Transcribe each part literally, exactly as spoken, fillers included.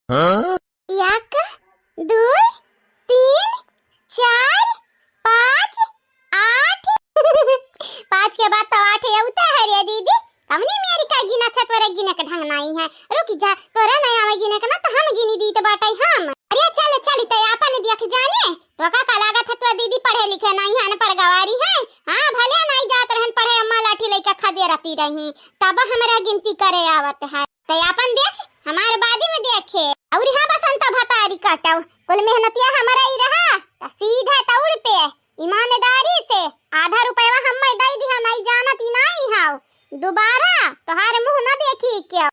हाँ? एक, दुइ, तीन, चार, पाँच, आठ। पाँच के बाद तो आठ अउते है रे दीदी। कवनी मेरी का गिनत है, तोरे गिने के ढंग नाई है। रुक जा, तोरे नाई आवे गिने के ना, तो हम गिनी दीत बाटै हम। अरे चल, चल, ते आपन देख जाने। तोका का लागत है, तोर दीदी पढ़े लिखे नाई है, अनपढ़ गवारी है। हाँ, भले नाई जात रहन पढ़े, अम्मा लाठी लइके खदे रहती रही, तब हमरा गिनती करे आवत है। ते आपन देख, हमार बादी में देखे। अउर हाँ बसंत भतारी काटव, कुल मेहनतिया हमरा ही रहा, त सीधे तौड़ पे ईमानदारी से आधा रुपयवा हम्मे दइ दिहा, नाई जानत ही नाई हाव। दोबारा तोहार मुँह न देखी क्यों।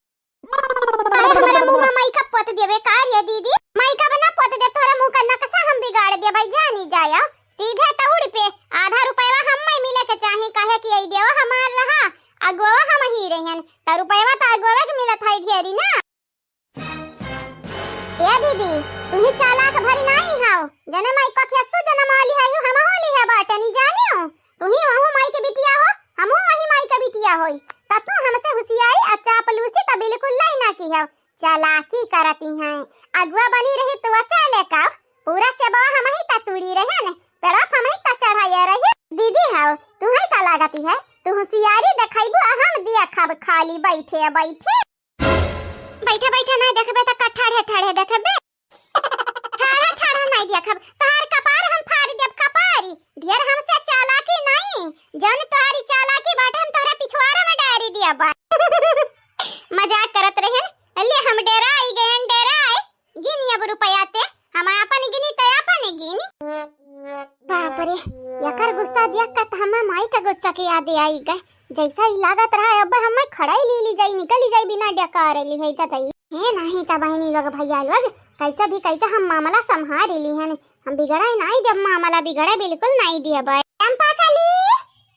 आय, हमरा मुँह में makeup पोत देबे का रे दीदी? Makeup ना पोत दे, तोहरा मुँह का नक्शा हम बिगाड़ देबै, जानी जाया। सीधे तौड़ पे आधा रुपयवा हम्मे मिले के चाही, काहे कि ई देवा हमार रहा, अगुआ हम ही रहन, त रुपयवा त अगुआ के मिलत है ढेरी ना। ए दीदी, तुही चालाक भरी नाई हाव, जने माई कथियस तू जनम वाली है, हमहू लिहे बाटे, नी जानियो। तुही वहू माई के बिटिया हो, हमहू वही माई के बिटिया होई। त तू हमसे हुसियाई आ चापलूसी त बिल्कुल लाई ना की हो। चालाकी करती हैं। अगुआ बनी रही तू असे लेका, पूरा सेबवा हमही त तुड़ी रहे ने। पेड़वा हमही त चढ़ाए रही। दीदी हाव, तुही का लागती है? तू हुसियारी देखाइबू आ हम दिया खाब खाली बैठे बैठे। बैठे बैठे नाई देखबे त का ठाढ़े ठाढ़े देखबे? ठाढ़ा ठाढ़ा नाई देखब, तोहार कपार हम फाड़ देब, कपारी। ढेर हमसे चालाकी नाई, जौन तोहारी चालाकी बाटे हम तोहरे पिछवाड़ा में डारी देब। मजाक करत रहेन, ले हम डेराई गएन, डेराए। गिनी अब रुपया ते, हम आपन गिनी त आपन गिनी। बाप रे, एकर गुस्सा देख के त हमें माई का गुस्सा के याद आई गए। जैसा ही लागत रहा, अब हमें खड़ाई ली ली जाई, निकली जाई बिना डकारे ली है ददई। हे नाही त बहिनी लोग, भैया लोग, कैसे भी कैसे हम मामला संभाल ली हन। हम बिगड़े नाई देब, मामला बिगड़े बिल्कुल नाई देब। चंपा कली,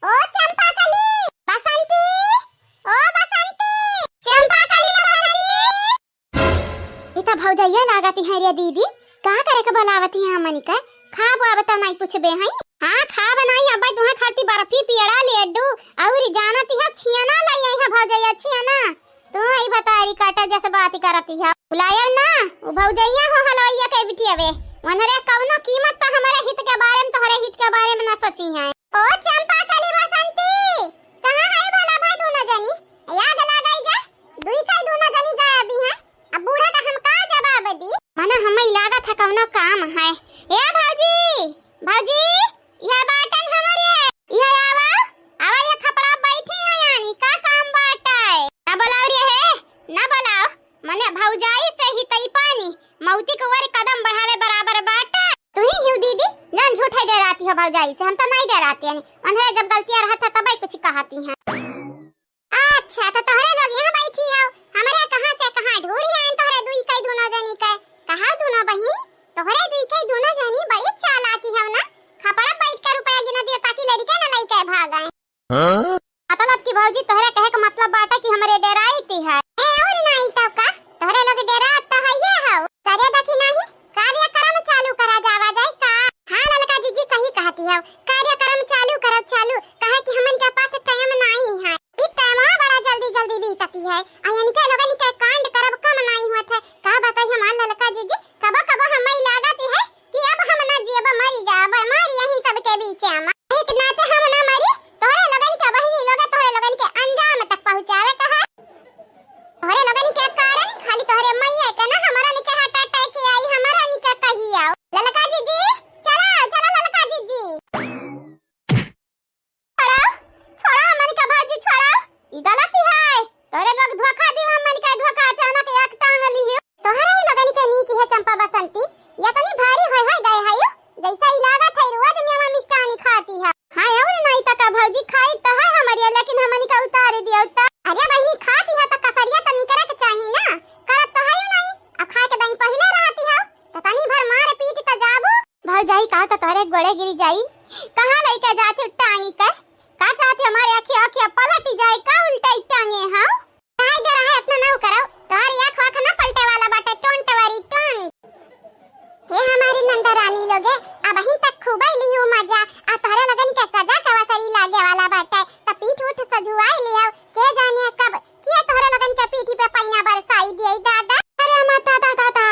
ओ चंपा कली, बसंती, ओ बसंती, चंपा कली, बसंती। ई त भौजैया लागत हैं रे दीदी, का करे के बोलावत हैं हमनी के? खाब वाब त नाई कुछ बे हैं? हाँ, खाब नाई, अब तुहाँ खाती बर्फी, पेड़ा, लड्डू अउर जानत है छियना लाई आई है भौजैया, छियना। तू ई भतारी काटा जस बात करती है। बुलायो ना, उ भौजैया हो हलवैया के बिटिया बे। उनरे कौनो कीमत पर हमरे हित के बारे में, तोहरे हित के बारे में ना सोची हैं। ओ चंपा कली बसंती, कहाँ है भला भाई दोनों जनी? आग लगाई जा, दुई काई दोनों जनी गायबी हैं। अब बूढ़ा का हम का जवाब दी? मना हमें लागत है कौनो काम है। ए भौजी, भौजी, यह बाटन हमारे है। यह आवा, आवा, यह खपड़ा बैठी है यानी, का काम बाटे? ना बुलाओ रे हे, ना बुलाओ। मने भौजाई से ही तई पानी, मौती के ओर कदम बढ़ावे बराबर बाटे। तू ही हियो दीदी, जान झूठे डराती हो भौजाई से, हम तो नहीं डराती हैं। उन्हें जब गलतियाँ रहत है तब ही कुछ कहती हैं। अच्छा, तो तोहरे लोग यहाँ बैठी हो, हमरे कहाँ से कहाँ ढूंढी आइन तोहरे दुई कई दुनो जनी के। कहा दुनो बहिन, तोहरे दुई कई दुनो जनी बड़ी चालाकी हो ना, खपड़ा बैठ के रुपया गिना दियो ताकि लड़िका न लइके भाग आए। हाँ? मतलब कि भौजी तोहरे कहे के मतलब बाटे कि हमरे डेराई ती है। ए, और नहीं तो का, तोहरे लोग डेरात तो है ये हो। करे दा कि नहीं, कार्यक्रम चालू करा जावा जाए का? हाँ ललका जीजी सही कहती हो, कार्यक्रम चालू करो चालू, काहे कि हमन के पास टाइम नाई है। ई टाइमवा बड़ा जल्दी जल्दी बीतती है, आ इनके लोगन के कांड करब कम नाई होत है। का बताई हमार ललका जीजी, कबो कबो हमें लागत है कि अब हम ना जियब, मरी जाब, मरी यही सबके बीच में। एक नाते हम ना मरी, तोहरे लोगन के बहिनी लोग तोहरे लोगन के अंजाम तक पहुँचावे का है। तोहरे लोगन के कारण खाली तोहरे मैया के ना, हमरा निके heart attack आई, हमरा निके कही आओ। ललका जीजी, चला, चला ललका जीजी। छोड़ा, छोड़ा हमन के भौजी, छोड़ा। ई गलती है। तोहरे लोग धोखा दियो हमन के, धोखा अचानक एक टांग लियो। तोहरे ही लोगन के नीक है चंपा बसंती, ये तनी भारी होय होय गए है, जैसा ई लागत है रोज मेवा मिष्ठानी खाती है। हाँ, और नहीं तो का भौजी, खाई तो है हमारी, लेकिन हमनी का उतारे दियो तो। अरे बहिनी, खाती है तो कसरिया तो निकरे के चाही ना, करत तो है ही नहीं, अब खाए के दही पहले रहती है, तो तनी भर मार पीट तो जाबू। भौजाई का तो तोरे गोड़े गिरी जाई, कहाँ लइके जाती टांगी के, का चाहती हमारे आँखी आँखी पलट जाए, का उल्टा टांगे हाँ? काहे डरा है, इतना ना करो, तोहरी आँख वाँख ना पलटे वाला बाटे, टोंट वाली टोंट। हे हमारी नंदा रानी लोगे, अबहिन तक खूबे लियो मजा, आ तोहरे लोगन के सजा के वसरी लागे वाला बाटे, त पीठ उठ सजुआई लियो, के जाने कब के तोहरे लोगन के पीठी पे पैना बरसाई दिए दादा। अरे माता दादा दा,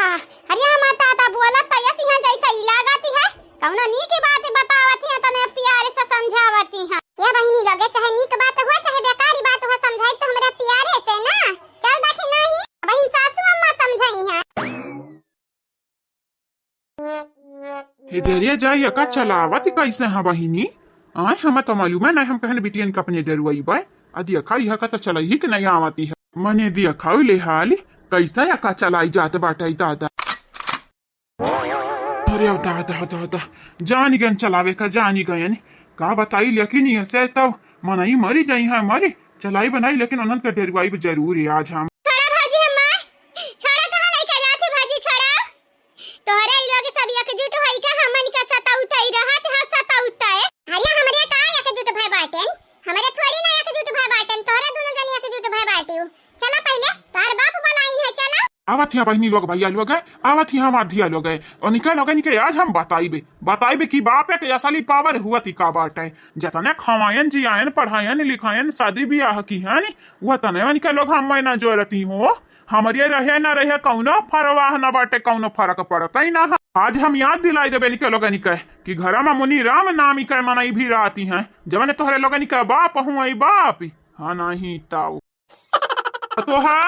ए जरिया जाई का चलावत कैसे ह बहिनी? आय, हम तो मालूम है नहीं, हम कहन बिटियन का अपने डरुआई बाय। अ देखा यह का तो चलाई ही कि नहीं आवती है। मने देखा ले हाल कैसे या का चलाई जात बाटे दादा। अरे दादा, दादा, जानी गयन चलावे का, जानी गयन। का बताई, लेकिन ऐसे तो मनई मरी जाई है, मरी चलाई बनाई, लेकिन उन्हन के डरुआई जरूर है आज हम। छोड़ा भौजी हमार, छोड़ा, कहाँ लइका जात है भौजी, छोड़ा। तोहरे ई लोग सब एकजुट होई के हमन के सताउतई रहत ह, सताउतई। अरे हमरे का एकजुट भय बाटेन? हमरे थोड़ी ना एकजुट भय बाटेन, तोहरे दुनो जनी एकजुट भय बाटिउ। चला पहिले, तोहर बाप बोलाइन है, चला। आवत हिया बहिनी लोग, भैया लोग है, आवत हिया हमार धिया लोग है। उनका लोगन के आज हम बताइबे, बताइबे कि बापे के असली पावर हुआ ती का बाटे। जतने खवायन, जियायन, पढ़ायन, लिखायन, शादी बियाह किहन, वह तने उनके लोग हम ना जोरती हो। हमरे रहे ना रहे, कौनो परवाह ना बाटे, कौनो फरक पड़त ही ना है। आज हम याद दिलाई देबे इनके लोगन के कि घरा में मुनि राम नामी के मनई भी रहती हैं, जवन तोहरे लोगन के बाप हुआ बाप। हाँ, नहीं ताऊ। पतोहा,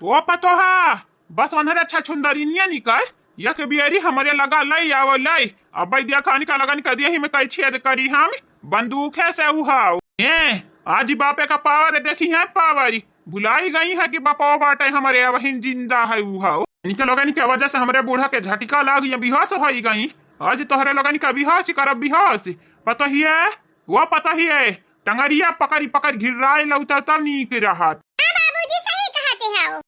ओ पतोहा, बस ओन्हरे छछुंदरिनिया निकर, एक बियरी हमरे लगा लई आवो लई। अबे देखा इनका लगन कर दिया ही में कई छेद करी हम, बंदूखे से उहाओ। ए, आज बापे का पावर देखी है पावर, भुलाई गई है कि बापो बाटे हमरे अबहिन जिंदा है उहाओ। इनके लोगन के वजह से हमरे बूढ़ा के झटका लाग या बेहोश होई गई। आज तोहरे लोगन का बेहोश करब बेहोश। पतोहिए, ओ पतोहिए, टंगरिया पकड़ी पकड़ घिर्राए लौटा तब नीक रहत। हाँ बाबूजी, सही कहते हो।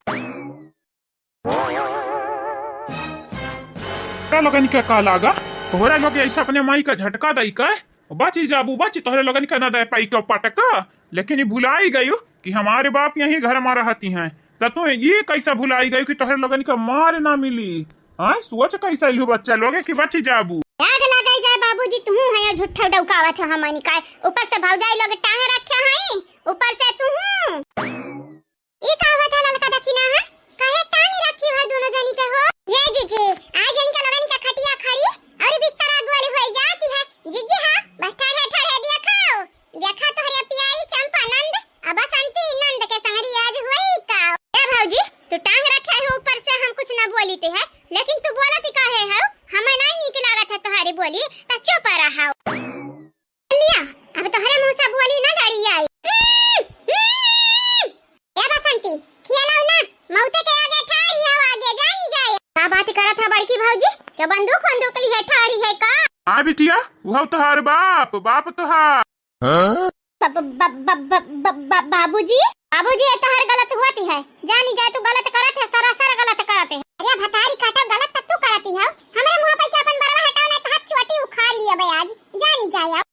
तोहरे लोगन के का लागा? तोहरे लोग ऐसे अपने माई का झटका दई के बची जाबू, बची, तोहरे लोगन के ना दे पाई के पटका। लेकिन ई भुलाई गयू कि हमारे बाप यही घर में रहती हैं, त तू ये कैसे भुलाई गयू कि तोहरे लोगन के मार ना मिली? हाँ, सोच कैसे लिहू बच्चा लोग कि बची जाबू। आग लगाई जाए बाबूजी, तुहू है झूठा डौकावत है हमनी का। ऊपर से भौजाई लोग टांग रखे हैं, ऊपर से तुहू। ई का होत है ललका दखिना, हाँ? काहे टांगी रखी हो दुनो जनी के हो? ये जीजी, आज इनके लगन के खटिया खड़ी और बिस्तरा गोल होई जाती है। जीजी हाँ, बस ठहरे ठहरे देखो। देखा तोहरे पियाई चंपा नंद, अब बसंती नंद के संगरी आज होई का? ए भौजी, तू टांग रखे हो ऊपर से हम कुछ ना बोली ते है, लेकिन तू बोलत काहे हो? हमें नहीं नीक लागत है तोहरी बोली, त चुप रहो। लिया, अब तोहरे मुंह से बोली ना डरी आई। ए बसंती, खियालाओ ना, मौते के आगे ठाड़ी हो, आगे जानी जाए। का बात करत है बड़की भौजी? क्या बंदूक वंदूक ली है, ठाड़ी है का? हाँ बिटिया, वह तोहार बाप, बाप तोहार। हाँ? ब-, ब-, ब-, ब-, ब-, ब-, ब-, बाबूजी, बाबूजी, ये तोहर गलत होती है, जानी जाए तू गलत करत है, सरासर गलत करत है। अरे भतारी काटो, गलत तो तू करती हो, हमरे मुंह पे क्या अपन बरवा हटाओ, नहीं तो हाथ चोटी उखाड़ लिया बे आज। जानी जाए अब।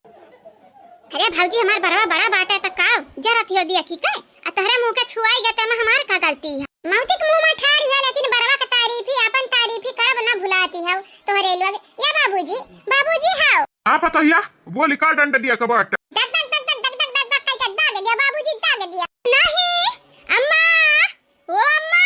अरे भौजी, हमार बरवा बड़ा बाटे त का जरत हो दिया की का? आ तोहरे मुंह के छुआई गए, तेमा हमार का गलती है? मौती के मुंह में ठाड़ी है, लेकिन बरवा के तारीफ ही, अपन तारीफ ही करब ना भुलाती हो तोहरे लोग। या बाबूजी, बाबूजी हाओ। हाँ पतोहिया, बोली का डंड दिया कबाट? दक दक दक दक दक दक दक दक कई के दाग दिया बाबूजी, दाग दिया। नहीं, अम्मा, ओ अम्मा,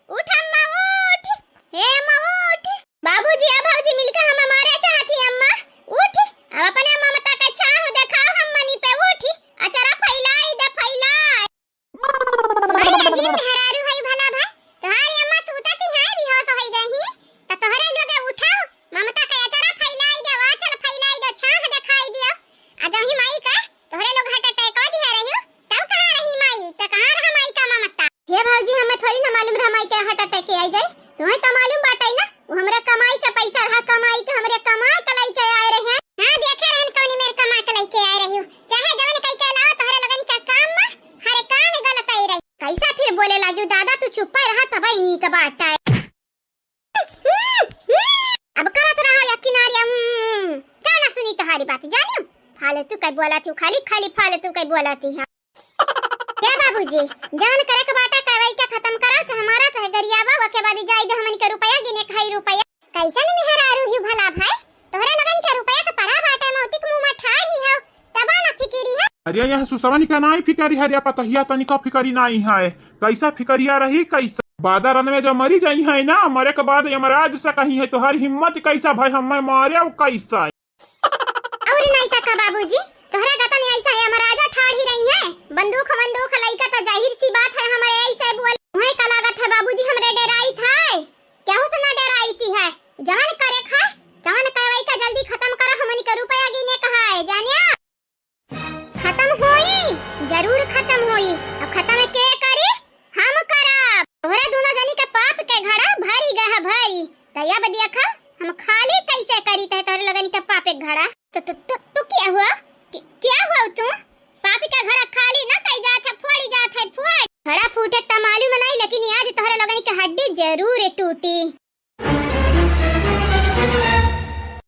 उठ अम्मा, उठ। हे अम्मा, उठ। बाबूजी आ भौजी मिलके हमें मारे चाहती अम्मा। उठ, अब अपने ममता का छाह देखाओ हमनी पे। उठ, अचरा फैलाई दे, फैलाई। भाई अजीब मेहरारू है भला भाई, तोहारी अम्मा सूतती है, बेहोश होई गई ही, त तोहरे लोगे उठाओ, ममता का अचरा फैलाई दे, आंचल फैलाई दे, छाह देखाई दियो। आ जौही माई का तोहरे लोग हार्ट अटैक कर दिया रही हो, तब कहाँ रही माई? त कहाँ रहा माई का ममता? हे भौजी, हमें थोड़ी ना मालूम रहा माई के हार्ट अटैक के आई जाए। तुम्हें तो मालूम बाटे ना, वो हमरे कमाई का पैसा रहा, कमाई का, हमरे कमा के लेके आए रहे हैं। हाँ, देखे रहन कौनी मेर कमा के लेके आए रही हो। चाहे जवन कई के लाओ, तोहरे लोगन के काम में हर कान गलत आई रही। कैसा फिर बोले लागी दादा, तू चुप्पा रहा तबई नीक बाटे। अब करत रहा या किनारे, हम्म, का ना सुनी तोहारी बात, जानियो? फालतू कई बोला थी, खाली, खाली फालतू कई बोला थी। हाँ। क्या बाबूजी, जान करे के बाटा, कवई के खत्म कराओ, चाहे मारा, चाहे गरियावा, ओके बाद जाई दे हमन के रुपया गिने खाई रुपया। कैसन मेहरारू ही भला भाई, तोहरे लगन के रुपया के पड़ा बाटे, मौती के मुंह में ठाड़ ही हो, तबा ना फिकिरी है। अरे यह सुसवनी का नाई फिकरी है रे पतहिया, तनिका फिकरी नाई है। कैसा फिकरिया रही, कैसा बादर में जब मरी जाई है ना, मरे के बाद यमराज से कही है, तोहर हिम्मत कैसा भाई, हमें मारे कैसा? और नहीं त का बाबूजी, तोहरा गतन ऐसा यमराजा ठाड़ ही रही है, बंदूक वंदूक लइका त जाहिर सी बात है हमरे ऐसे बोल। वही का लागत है बाबूजी, हमरे डेराई था, केहू से ना डेराई थी है, जवन करे खा, जवन करवाई का अब खतम के करी? हम करब। तोहरा दोनों जनी के पाप के घड़ा भरी गए है भरी। त अब देखा हम खाली कैसे करी तोहरे लोगनी के पाप के घड़ा। तो, तो, तो, तो क्या हुआ? कि-, क्या हुआ तू? पाप के घड़ा खाली ना कई जात है, फोड़ी जात है, फोड़। घड़ा फूटे त मालूम नहीं, लेकिन आज तोहरे लोगनी के हड्डी जरूर टूटी।